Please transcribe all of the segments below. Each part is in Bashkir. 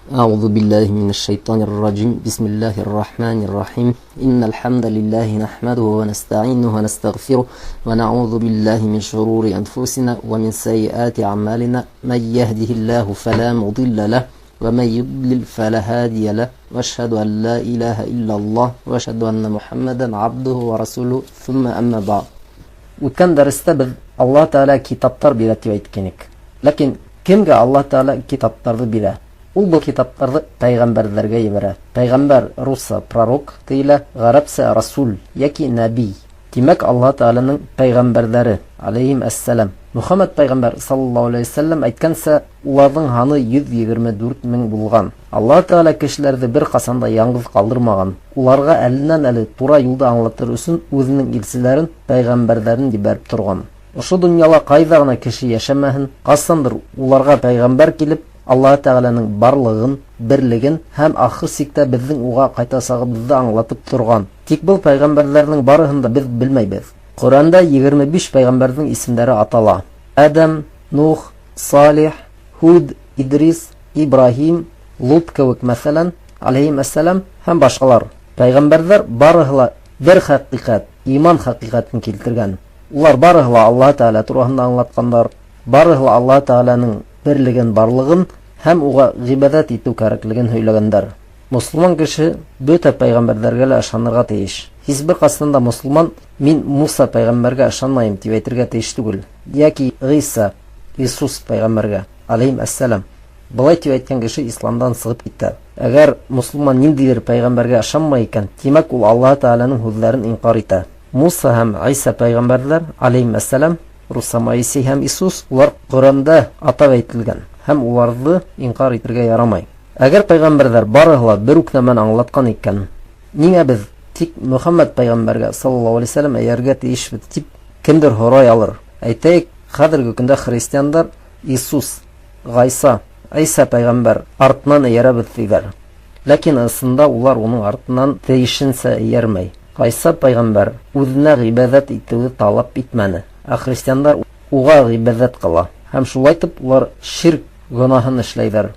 أعوذ بالله من الشيطان الرجيم. بسم الله الرحمن الرحيم. إن الحمد لله نحمده ونستعينه ونستغفره ونعوذ بالله من شرور أنفسنا ومن سيئات أعمالنا. من يهده الله فلا مضل له ومن يضلل فلا هادي له، وأشهد أن لا إله إلا الله وأشهد أن محمدا عبده ورسوله، ثم أما بعد. Үткән дәрестә беҙ Аллаһ Тәғәлә китаптар бирә тип әйткәнек. Ләкин кемгә Аллаһ Тәғәлә китаптарҙы бирә? Ул был китаптарҙы пәйғәмбәрҙәргә ебәрә. Пәйғәмбәр русса пророк тейелә, ғәрәпсә расул йәки нәби. Тимәк, Аллаһ Тәғәләнең пәйғәмбәрҙәре алейһим әссәләм. Мөхәммәд пәйғәмбәр саллаллаһу алейһи вәсәлләм әйткәнсә, уларҙың һаны 124 мең булған. Аллаһ Тәғәлә кешеләрҙе бер ҡасан да яңғыҙ ҡалдырмаған. Уларға әленән-әле тура юлды аңлатыр өсөн үҙенең илселәрен, пәйғәмбәрҙәрен ебәреп торған. Ошо донъяла ҡайҙа ғына кеше йәшәмәһен, ҡасандыр уларға пәйғәмбәр килеп, Аллаһ Тәғәләнең барлығын, берлеген һәм ахыр сиктә беҙҙең уға ҡайтасағыбыҙҙы аңлатып торған. Тик был пәйғәмбәрҙәрҙең барыһын да беҙ белмәйбеҙ. Ҡөрьәндә 25 пәйғәмбәрҙең исемдәре атала. Әдәм, Нух, Салих, Һуд, Идрис, Ибраһим, Лут кеүек мәҫәлән, алейһим әссәләм һәм башҡалар. Пәйғәмбәрҙәр барыһы ла бер хәҡиҡәт, иман хәҡиҡәтен килтергән. Улар барыһы ла Аллаһ Тәғәлә тураһында аңлатҡандар, барыһы ла Аллаһ Тәғәләнең берлеген, барлығын һәм уға ғибәҙәт итеү кәрәклеген һөйләгәндәр. Мосолман кеше бөтә пәйғәмбәрҙәргә лә ышанырға тейеш. Һис бер ҡасан да мосолман мин Муса пәйғәмбәргә ышанмайым тип әйтергә тейеш түгел. Йәки Ғиса, Иисус пәйғәмбәргә, алейһим әссәләм. Былай тип әйткән кеше исламдан сығып китә. Әгәр мосолман ниндәйҙер пәйғәмбәргә ышанмай икән, тимәк ул Аллаһ Тәғәләнең һүҙҙәрен инҡар итә. Муса һәм Ғиса пәйғәмбәрҙәр, алейһим әссәләм, русса Моисей һәм Иисус, улар Ҡөрьәндә атап әйтелгән һәм уларҙы инҡар итергә ярамай. Әгәр пәйғәмбәрҙәр барыһы ла бер үк нәмәне аңлатҡан икән, ниңә беҙ тик Мөхәммәд пәйғәмбәргә саллаллаһу алейһи вәсәләм эйәргә тейешбеҙ тип кемдер һорай алыр. Әйтәйек, хәҙерге көндә христиандар Иисус, Ғайса, Иса пәйғәмбәр артынан эйәрәбеҙ тиҙәр. Ләкин ысында улар уның артынан тейешенсә эйәрмәй. Ғайса пәйғәмбәр үҙенә ғибәҙәт итеүҙе талап итмәне, ә христиандар уға ғибәҙәт ҡыла. Һәм шулайтып улар ширк гонаһын эшләйҙәр.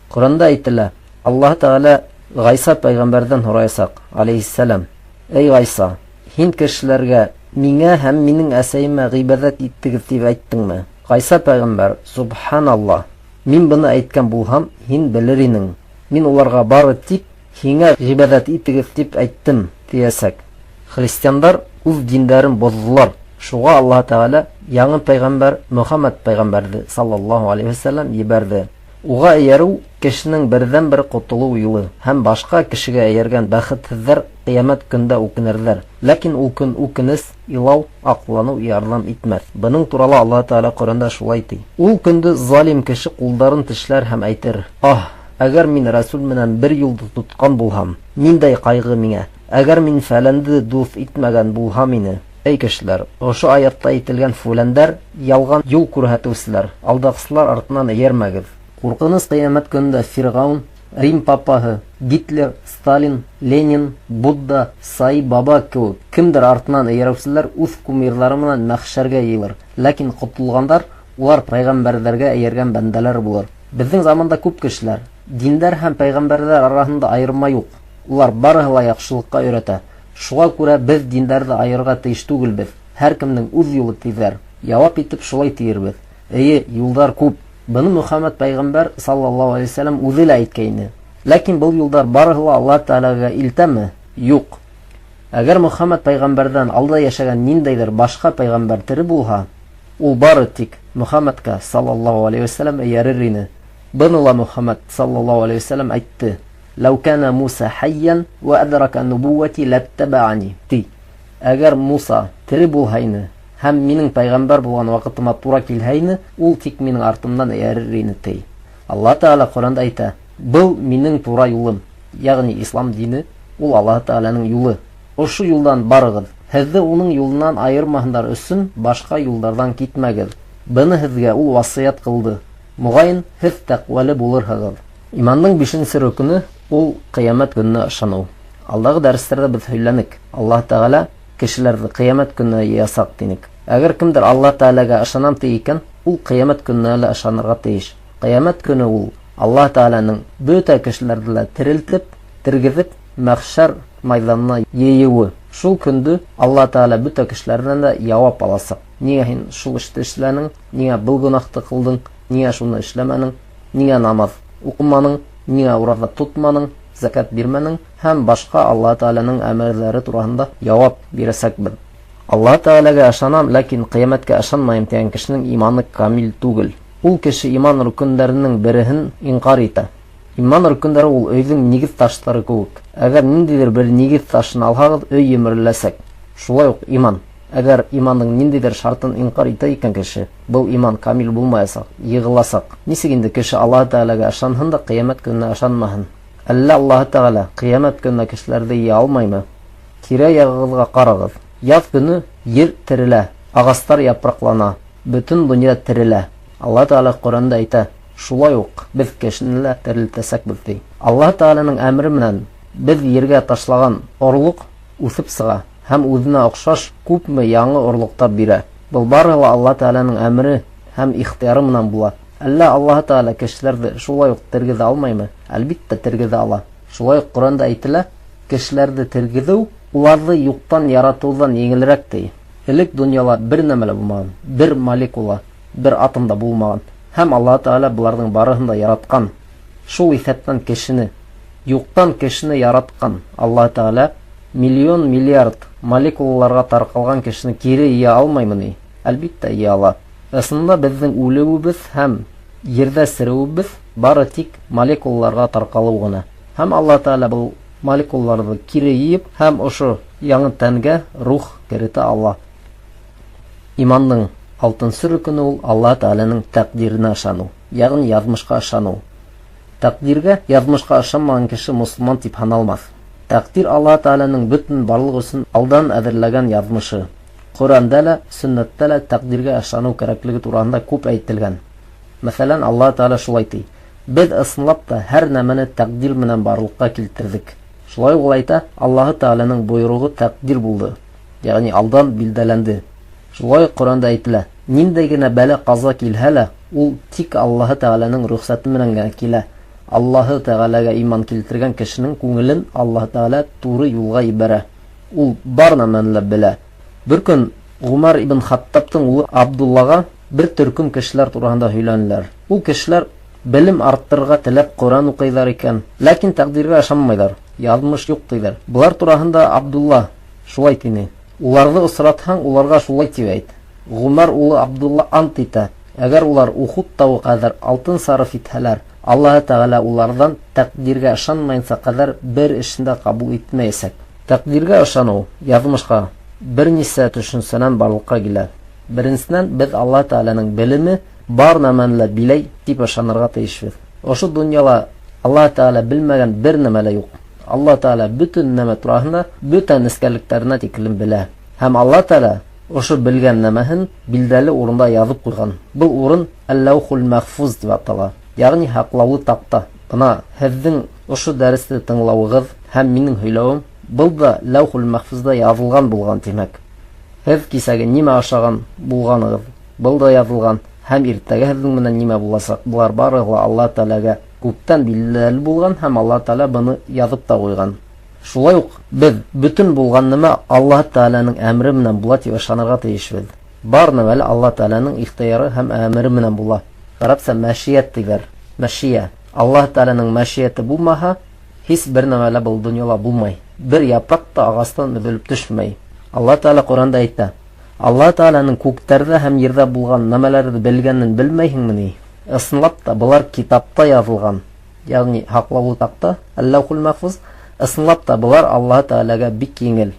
Ҡөрьәндә әйтелә, Аллаһ Тәғәлә Ғайса пәйғәмбәрҙән һораясаҡ, алейһиссәләм: Эй Ғайса, һин кешеләргә миңә һәм минең әсәйемә ғибәҙәт иттегеҙ тип әйттеңме? Ғайса пәйғәмбәр: Субханаллаһ, мин быны әйткән булһам, һин белер инең. Мин уларға бары тик һиңә ғибәҙәт итегеҙ тип әйттем, тиәсәк. Христиандар үҙ диндәрен боҙҙолар. Шуға Аллаһ Тәғәлә яңы пәйғәмбәр Мөхәммәд пәйғәмбәрҙе саллаллаһу алейһи вәсәләм ебәрҙе. Уға эйәреү кешенең берҙән-бер ҡотолоу юлы һәм башҡа кешегә эйәргән бәхетһеҙҙәр ҡиәмәт көндә үкенерҙәр. Ләкин ул көн үкенес, илау, аҡланыу ярҙам итмәҫ. Бының турала Аллаһ Тәғәлә Ҡөрьәндә шулай ти: Ул көндө залим кеше ҡулдарын тешләр һәм әйтер: Аһ, әгәр мин Рәсүл менән бер юлды тотҡан булһам, ниндәй ҡайғы миңә? Әгәр мин фәләнде дуҫ итмәгән булһам ине. Эй кешеләр, ошо аятта әйтелгән фүләндәр ялған юл күрһәтеүселәр, алдаҡсылар артынан эйәрмәгеҙ. Ҡурҡыныс ҡиәмәт көнөндә Фирғаун, Рим папаһы, Гитлер, Сталин, Ленин, Будда, Саи Баба кеүек кемдер артынан эйәреүселәр үҙ кумирҙары менән мәхшәргә йыйылыр. Ләкин ҡотолғандар улар пәйғәмбәрҙәргә эйәргән бәндәләр булыр. Беҙҙең заманда күп кешеләр диндәр һәм пәйғәмбәрҙәр араһында айырма юҡ. Улар барыһы ла яҡшылыҡҡа өйрәтә. Шуға күрә беҙ диндәрҙе айырырға тейеш түгелбеҙ. Һәр кемдең үҙ юлы тиҙәр. Яуап итеп шулай тиербеҙ: Эйе, юлдар күп. Быны Мөхәммәд пәйғәмбәр саллаллаһу алейһи вәсәләм үҙе лә әйткәйне. Ләкин был юлдар барыһы ла Аллаһ Тәғәләгә илтәме? Юҡ. Әгәр Мөхәммәд пәйғәмбәрҙән алда йәшәгән ниндәйҙер башҡа пәйғәмбәр тере булһа, ул бары тик Мөхәммәдкә саллаллаһу алейһи вәсәләм эйәрер ине. Быны ла Мөхәммәд саллаллаһу алейһи вәсәләм әйтте: Ләү кәнә Муса хәййән вә әҙрака нубуәти ләттәбәәни. Ти. Әгәр Муса тере булһайны һәм минең пәйғәмбәр булған ваҡытыма тура килһәйне, ул тик минең артымдан эйәрер ине, ти. Аллаһ Тәғәлә Ҡөрьәндә әйтә: Был минең тура юлым, йәғни ислам дине, ул Аллаһ Тәғәләнең юлы. Ошо юлдан барығыҙ. Һеҙҙе уның юлынан айырмаһындар өсөн башҡа юлдарҙан китмәгеҙ. Быны һеҙгә ул васыят ҡылды. Моғайын, һеҙ тәҡүәле булырһығыҙ. Имандың бишенсе рөкөнө ул ҡиәмәт көнөнә ышаныу. Алдағы дәрестәрҙә беҙ һөйләнек. Аллаһ Тәғәлә кешеләрҙе ҡиәмәт көнөнә йыясаҡ тинек. Әгәр кемдер Аллаһ Тәғәләгә ышанам ти икән, ул ҡиәмәт көнөнә лә ышанырға тейеш. Ҡиәмәт көнө ул Аллаһ Тәғәләнең бөтә кешеләрҙе лә терелтеп, тергеҙеп, мәхшәр майҙанына йыйыуы. Шул көндө Аллаһ Тәғәлә бөтә кешеләрҙән дә яуап аласаҡ. Ниңә һин шул эште эшләнең? Ниңә был гонаһты ҡылдың? Ниңә шуны эшләмәнең? Ниңә намаҙ уҡыманың? Ниңә ураҙа тотманың? Зәкәт бирмәнең? Һәм башҡа Аллаһ Тәғәләнең әмерҙәре тураһында яуап бирәсәкбеҙ. Аллаһ Тәғәләгә ышанам, ләкин ҡиәмәткә ышанмайым тигән кешенең иманы камил түгел. Ул кеше иман рөкөндәренең береһен инҡар итә. Иман рөкөндәре ул өйҙөң нигеҙ таштары кеүек. Әгәр ниндәйҙер бер нигеҙ ташын алһағыҙ, өй емереләсәк. Шулай уҡ иман. Әгәр имандың ниндәйҙер шартын инҡар итә икән кеше, был иман камил булмаясаҡ, йығыласаҡ. Нисек инде кеше Аллаһ Тәғәләгә ышанһын да ҡиәмәт көнөнә ышанмаһын? Әллә Аллаһ Тәғәлә ҡиәмәт көнөнә кешеләрҙе йыя алмаймы? Тирә-яғығыҙға ҡарағыҙ. Яҙ көнө ер терелә, ағастар япраҡлана, бөтөн донъя терелә. Аллаһ Тәғәлә Ҡөрьәндә әйтә, шулай уҡ беҙ кешене лә терелтәсәкбеҙ, ти. Аллаһ Тәғәләнең әмере менән беҙ ергә ташлаған орлоҡ үҫеп сыға һәм үҙенә оҡшаш күпме яңы орлоҡтар бирә. Был барыһы ла Аллаһ Тәғәләнең әмере һәм ихтыяры менән була. Әллә Аллаһ Тәғәлә кешеләрҙе шулай уҡ тергеҙә алмаймы? Әлбиттә, тергеҙә ала. Шулай уҡ Ҡөрьәндә әйтелә, кешеләрҙе тергеҙеү уларҙы юҡтан яратыуҙан еңелерәк, ти. Элек донъяла бер нәмә лә булмаған, бер молекула, бер атом да булмаған. Һәм Аллаһ Тәғәлә быларҙың барыһын да яратҡан. Шул иҫәптән кешене. Юҡтан кешене яратҡан Аллаһ Тәғәлә миллион миллиард молекулаларға тарҡалған кешене кире йыя алмаймы ни? Әлбиттә, йыя ала. Ысынында беҙҙең үлеүебеҙ һәм ерҙә сереүебеҙ бары тик молекулаларға тарҡалыу ғына. Һәм Аллаһ Тәғәлә был молекулаларҙы кире йыйып һәм ошо яңы тәнгә рух керетә ала. Имандың алтынсы рөкөнө ул Аллаһ Тәғәләнең тәҡдиренә ышаныу, йәғни яҙмышҡа ышаныу. Тәҡдиргә, яҙмышҡа ышанмаған кеше мосолман тип һаналмаҫ. Тәҡдир Аллаһ Тәғәләнең бөтөн барлыҡ өсөн алдан әҙерләгән яҙмышы. Ҡөрьәндә лә, сөннәттә лә тәҡдиргә ышаныу кәрәклеге тураһында күп әйтелгән. Мәҫәлән, Аллаһ Тәғәлә шулай ти: Беҙ ысынлап та һәр нәмәне тәҡдир менән барлыҡҡа килтерҙек. Шулай уҡ ул әйтә, Аллаһы Тәғәләнең бойороғо тәҡдир булды, йәғни алдан билдәләнде. Шулай уҡ Ҡөрьәндә әйтелә, ниндәй генә бәлә-ҡаза килһә лә, ул тик Аллаһы Тәғәләнең рөхсәте менән генә килә. Аллаһы Тәғәләгә иман килтергән кешенең күңелен Аллаһы Тәғәлә туры юлға ебәрә. Ул бар нәмәне лә белә. Бер көн Ғүмәр ибн Хаттабтың улы Абдуллаға бер төркөм кешеләр тураһында һөйләнеләр. Ул кешеләр белем арттырырға теләп Ҡөрьән уҡыйҙар икән, ләкин тәҡдиргә ышанмайҙар, яҙмыш юҡ тиҙәр. Былар тураһында Абдулла шулай тине: Уларҙы осратһаң, уларға шулай тип әйт. Ғүмәр улы Абдулла ант итә, әгәр улар Ухуд тауы ҡәҙәр алтын сарыф итһәләр, Аллаһы Тәғәлә уларҙан тәҡдиргә ышанмайынса ҡәҙәр бер эшен дә ҡабул итмәйәсәк. Тәҡдиргә ышаныу, яҙмышҡа бер нисә төшөнсәнән барлыҡҡа килә. Беренсенән, беҙ Аллаһы Тәғәләнең белеме бар нәмәне лә биләй тип ышанырға тейешбеҙ. Ошо донъяла Аллаһы Тәғәлә белмәгән бер нәмә лә юҡ. Аллаһы Тәғәлә бөтөн нәмә тураһында бөтә нескәлектәренә тиклем белә. Һәм Аллаһы Тәғәлә ошо белгән нәмәһен билдәле урында яҙып ҡуйған. Был урын Әл-Ләүхул Мәхфуз тип атала, йәғни һаҡлаулы таҡта. Бына һеҙҙең ошо дәресте тыңлауығыҙ һәм минең һөйләүем был да Ләүхул Мәхфузда яҙылған булған, тимәк. Һеҙ кисәге нимә ашаған булғанығыҙ, был да яҙылған, һәм иртәгә һеҙҙең менән нимә буласаҡ, былар барыһы ла Аллаһ Тәғәләгә күптән билдәле булған һәм Аллаһ Тәғәлә быны яҙып та ҡуйған. Шулай уҡ беҙ бөтөн булған нәмә Аллаһ Тәғәләнең әмере менән була тип ышанырға тейешбеҙ. Бар нәмә лә Аллаһ Тәғәләнең ихтыяры һәм әмере менән була. Ғәрәпсә мәшиәт тиҙәр. Мәшиә. Аллаһ Тәғәләнең мәшиәте булмаһа, һис бер нәмә лә был донъяла булмай. Бер япраҡ та ағастан өҙөлөп төшмәй. Аллаһ Тәғәлә Ҡөрьәндә әйтә: Аллаһ Тәғәләнең күктәрҙә һәм ерҙә булған нәмәләрҙе белгәнен белмәйһеңме ни? Ысынлап та, былар китапта яҙылған, ягъни һаҡлаулы таҡта, Әл-Ләүхул Мәхфуз. Ысынлап та, былар Аллаһ Тәғәләгә бик еңел.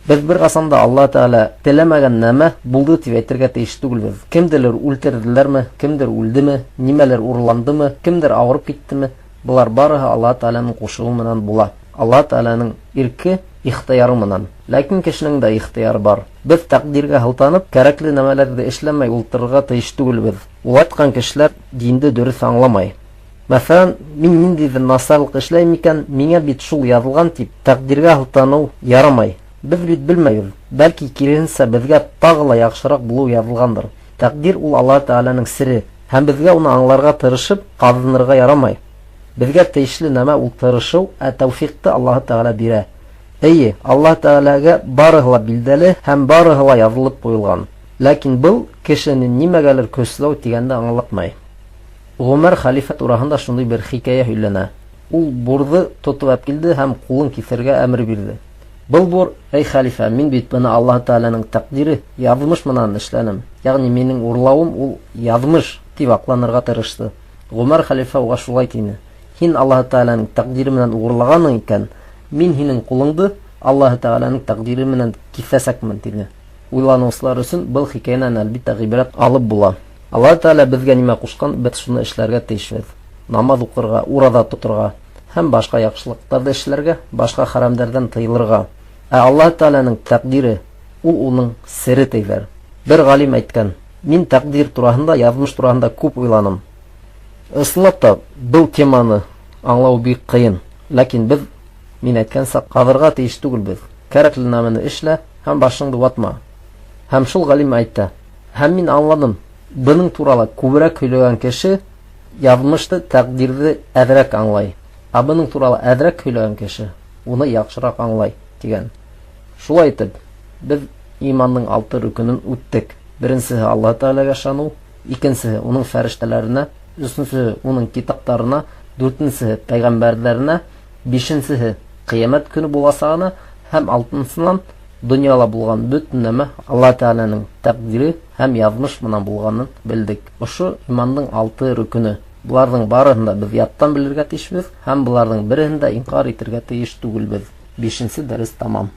Беҙ бер ҡасан да Аллаһ Тәғәлә теләмәгән нәмә булды тип әйтергә тейеш түгелбеҙ. Кемделер үлтерҙеләрме, кемдер үлдеме, нимәлер урландымы, кемдер ауырып киттеме, былар барыһы Аллаһ Тәғәләнең ҡушыуы менән була. Аллаһ Тәғәләнең ирке, ихтыяры менән. Ләкин кешенең дә ихтыяры бар. Беҙ тәҡдиргә һылтанып, кәрәкле нәмәләрҙе эшләмәй ултырырға тейеш түгелбеҙ. Улайтҡан кешеләр динде дөрөҫ аңламай. Мәҫәлән, мин ниндәйҙер насарлыҡ эшләйем икән, миңә бит шул яҙылған тип, тәҡдиргә һылтаныу ярамай. Беҙ бит белмәйбеҙ, бәлки, киреһенсә, беҙгә тағы ла яҡшыраҡ булыу яҙылғандыр. Тәҡдир ул Аллаһы Тәғәләнең сере, һәм беҙгә уны аңларға тырышып, ҡаҙынырға ярамай. Беҙгә тейешле нәмә ул тырышыу, ә тәүфиҡты Аллаһы Тәғәлә бирә. Эйе, Аллаһ Тәғәләгә барыһы ла билдәле һәм барыһы ла яҙылып ҡуйылған. Ләкин был кешене нимәгәлер көсләү тигәнде аңлатмай. Ғүмәр хәлифә тураһында шундай бер хикәйә һөйләнә. Ул бурҙы тотоп әпкилде һәм ҡулын киҫергә әмер бирҙе. Был бур, эй хәлифә, мин бит быны Аллаһ Тәғәләнең тәҡдире, яҙмыш менән эшләнем. Ягъни минең урлауым ул яҙмыш, тип аҡланырға тырышты. Ғүмәр хәлифә уға шулай тине: Һин Аллаһ Тәғәләнең тәҡдире менән урлағанһың икән, мин һинең ҡулыңды Аллаһ Тәғәләнең тәҡдире менән киҫәсәкмен, тине. Уйланыусылар өсөн был хикәйәнән әлбиттә ғибрәт алып була. Аллаһ Тәғәлә беҙгә нимә ҡушҡан, беҙ шуны эшләргә тейешбеҙ. Намаҙ уҡырға, ураҙа тоторға һәм башҡа яҡшылыҡтарҙы эшләргә, башҡа хәрәмдәрҙән тыйылырға. Ә Аллаһ Тәғәләнең тәҡдире, ул уның сере тейҙәр. Бер ғалим әйткән, мин тәҡдир тураһында, яҙмыш тураһында күп уйланым. Ысынлап та, был теманы аңлау бик ҡыйын. Ләкин беҙ, мин әйткәнсә, ҡаҙырға тейеш түгелбеҙ. Кәрәкле нәмәне эшлә һәм башыңды ватма. Һәм шул ғалим әйтә, һәм мин аңланым, бының турала күберәк һөйләгән кеше яҙмышты, тәҡдирҙе әҙерәк аңлай. Ә бының турала әҙерәк һөйләгән кеше уны яҡшыраҡ аңлай, тигән. Шулай итеп, беҙ имандың 6 рөкөнөн үттек. Беренсеһе Аллаһ Тәғәләгә ышаныу, икенсеһе уның фәрештәләренә, өсөнсөһө уның китаптарына, дүртенсеһе пәйғәмбәрҙәренә, бишенсеһе ҡиәмәт көнө буласағына һәм алтынсынан донъяла булған бөтөн нәмә Аллаһ Тәғәләнең тәҡдире һәм яҙмыш менән булғанын белдек. Ошо имандың 6 рөкөнө. Буларҙың барыһын да беҙ яттан белергә тейешбеҙ һәм буларҙың береһен дә инҡар итергә тейеш түгелбеҙ. 5-нсе дәрес тамам.